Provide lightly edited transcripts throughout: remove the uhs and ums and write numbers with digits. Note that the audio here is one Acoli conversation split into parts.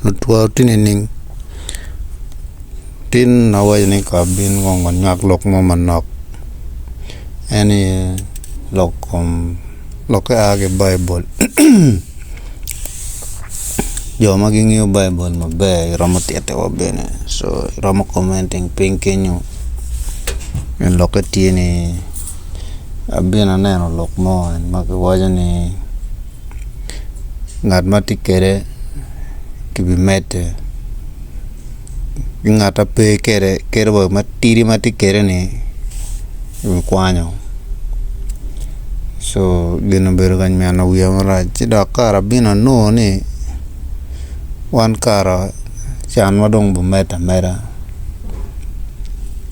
Lutwa tye nining? Tin awaco ni ka abin kong wanywak lok mo manok en aye lok kom lokke a ki i baibul jo ma gingeyo baibul maber giromo titiwa bene co iromo komenting piny kenyo lokke tye ni abino aneno lok mo ma kiwaco ni Ngat ma tye kwede kibimedde ki ngat ma pe kwede kadi wa matidi ma tye kwede-ni kibikwanyo co gin obedo ka nyweno wiya marac ci dok kara abino anongo ni wan kara canwa dong bimedde ameda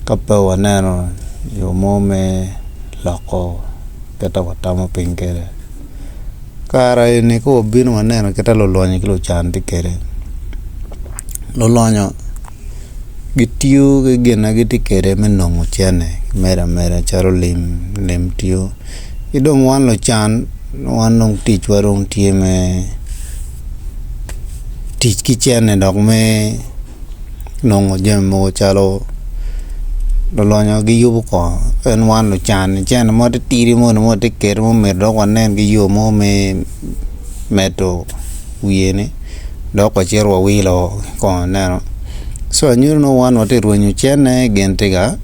ka pe waneno yo mo me loko kit ma watamo piny kwede. Kare eni ka wabino waneno kit ma lulonyo ki lucan tye kwede lulonyo gitiyo ki gin ma gitye kwede me nongo cente medo ameda calo lim, lim tiyo ki dong wan lucan wan dong ticwa dong tye me tic ki cente dok me nongo jami mogo calo lulonyo giyubo kongo en wan lucan cente mo titidi mo nongo watye kwede omyero dok wanen ki yo mo me medo wiye-ni dok wacito wawilo kongo ineno co nyuto ni wan watye ka rwenyo cente gin tye ka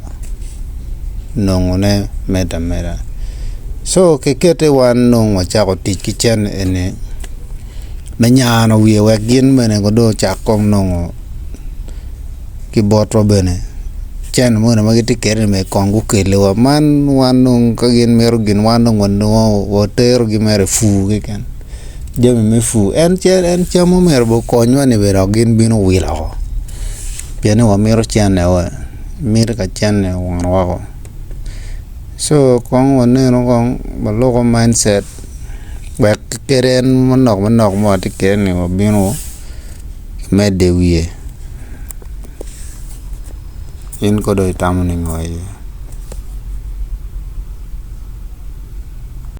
nongone medde ameda co kikete wan dong wacako tic ki cente eni. Me nyano wiye wek gin bene dong ocak kong nongo ki botwa bene cente moni ma gitye kwede ni kong gukeliwa man wan dong ka gin mito gin wan dong wanongo waterogi mere i pur keken jami me pur en cam ma myero bene okonywa ni bene dok gin bino wilo woko pien ni wamito cente miti ka cente owano woko co kong wanenu kong waluku mindset. Wek kadi en manok manok ma watye kwede ni wabino medde i wiye in kono dong itamo ningo iye?